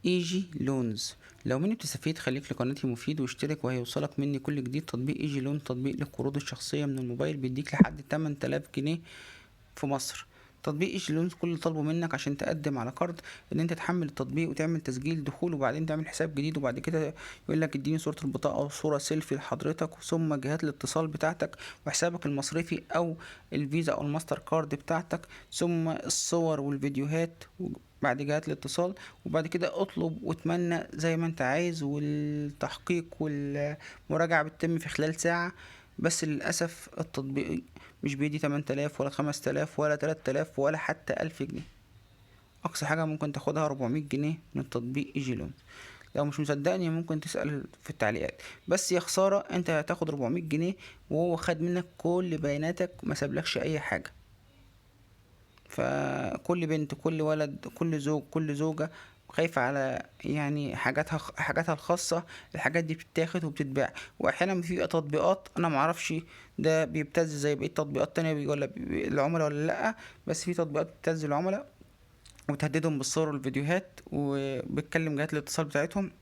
Egy Loans. لو مني بتستفيد خليك لقناتي مفيد واشترك وهيوصلك مني كل جديد. تطبيق Egy Loan تطبيق للقروض الشخصية من الموبايل، بيديك لحد 8000 جنيه في مصر. تطبيق Egy Loans كل اللي طالبه منك عشان تقدم على قرض ان انت تحمل التطبيق وتعمل تسجيل دخول، وبعدين تعمل حساب جديد، وبعد كده يقول لك اديني صورة البطاقة وصورة سيلفي لحضرتك، ثم جهات الاتصال بتاعتك وحسابك المصرفي او الفيزا او الماستر كارد بتاعتك، ثم الصور والفيديوهات بعد جهات الاتصال، وبعد كده اطلب واتمنى زي ما انت عايز، والتحقيق والمراجعة بتتم في خلال ساعة. بس للأسف التطبيق مش بيدي 8000 ولا 5000 ولا 3000 ولا حتى 1000 جنيه. أقصى حاجة ممكن تاخدها 400 جنيه من تطبيق Egy Loan. لو مش مصدقني ممكن تسأل في التعليقات. بس يا خسارة، انت هتاخد 400 جنيه وهو خد منك كل بياناتك، ما سابلكش اي حاجة. فكل بنت، كل ولد، كل زوج، كل زوجة خايفة على حاجاتها الخاصة. الحاجات دي بتتاخد وبتتباع. واحيانا في تطبيقات انا معرفش ده بيبتز زي بقية تطبيقات تانية ولا العملاء ولا لأ، بس في تطبيقات بتبتز العملاء وتهددهم بالصور والفيديوهات، وبتكلم جهات الاتصال بتاعتهم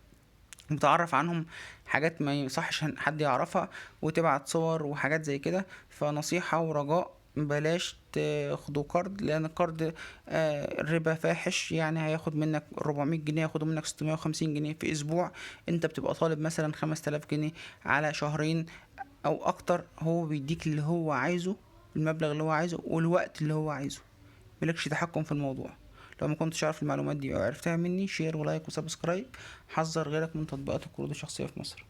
وبتعرف عنهم حاجات ما يصحش حد يعرفها، وتبعت صور وحاجات زي كده. فنصيحة ورجاء، بلاش تاخدوا قرض، لان القرض الربا فاحش. هياخد منك 400 جنيه، هياخدوا منك 650 جنيه في اسبوع. انت بتبقى طالب مثلا 5000 جنيه على شهرين او اكتر، هو بيديك اللي هو عايزه، المبلغ اللي هو عايزه والوقت اللي هو عايزه، مالكش تحكم في الموضوع. لو ما كنتش عارف المعلومات دي او عرفتها مني، share و like و subscribe. حذر غيرك من تطبيقات القروض الشخصية في مصر.